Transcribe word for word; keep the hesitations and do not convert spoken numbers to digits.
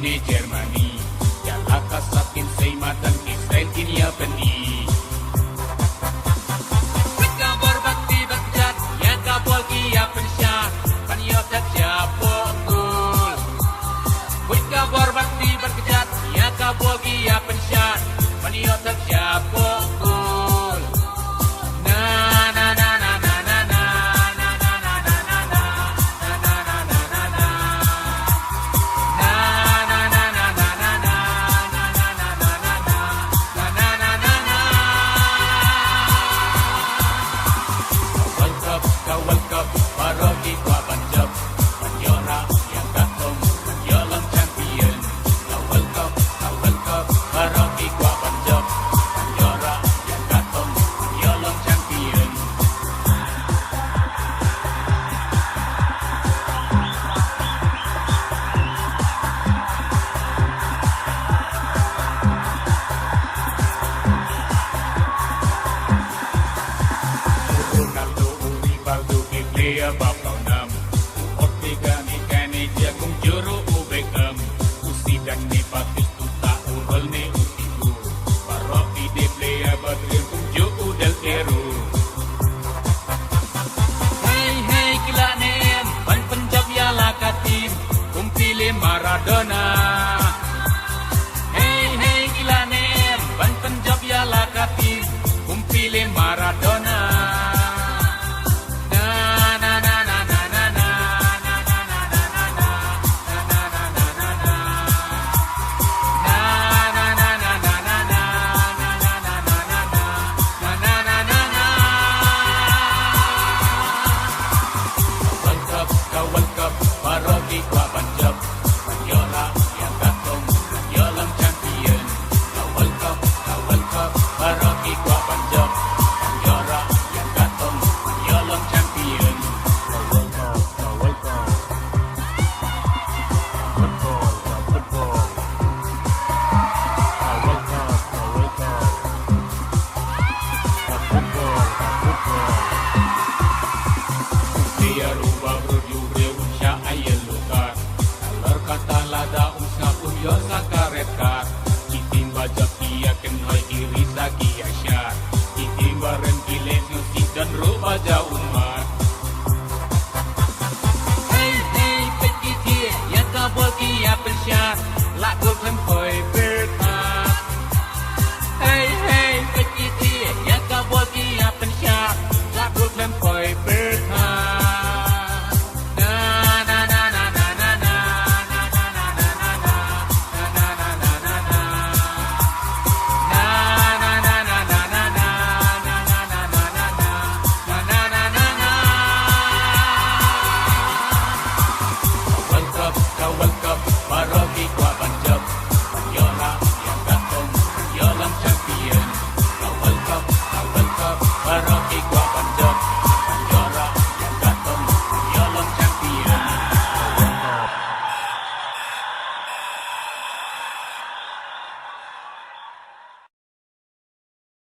Germany. Ïa la ka sap kin sei madan ki style kin ïa pyni. Wit ka bor bad ti bad kjat, ïa ka bol ki ïa pynshad, ban ïoh thep shapoh goal. Wit ka bor bad ti bad kjat, ïa ka bol ki ïa pynshad, ban ïoh thep shapoh goal. Ronaldo, u Rivaldo, ki player ba pawnam. U Ortega ne kane jia kumjuh ruh u Beckham. U Zidane ne Batistuta, u Ronaldo ne u Figo. Baroh ki dei player ba dei kumjuh u Del Piero. Hey, hey, ki la ne em, ban pynjop ïa la ka team, kum Pele Maradona. Hey, hey, ki la ne em, ban pynjop ïa la ka team, kum Pele Maradona. Na, na, na. World Cup, ka World Cup, baroh ki kwah ban jop. Ban ïoh rah ïa ka tong, ban ïoh long champion. Ka World Cup, ka World Cup, baroh ki kwah ban jop. Ban ïoh rah ïa ka tong, ban ïoh long champion. Ka World Cup, ka World Cup. Football, ka football. Ka World Cup, ka World Cup. Ka football, ka football. U player uba briew u briew un shah ai yellow card. Ka lor kata lada um sngap un ïoh sa ka red card. Ki team ba jop ki ïa kynhoi, ki riewstad ki ïa shad. Ki team ba rem ki leh sngewsih don ruh ba jaw ummat. Hey, hey, peit ki thiah, ïa ka bol ki ïa pynshad. La gol khlem poi.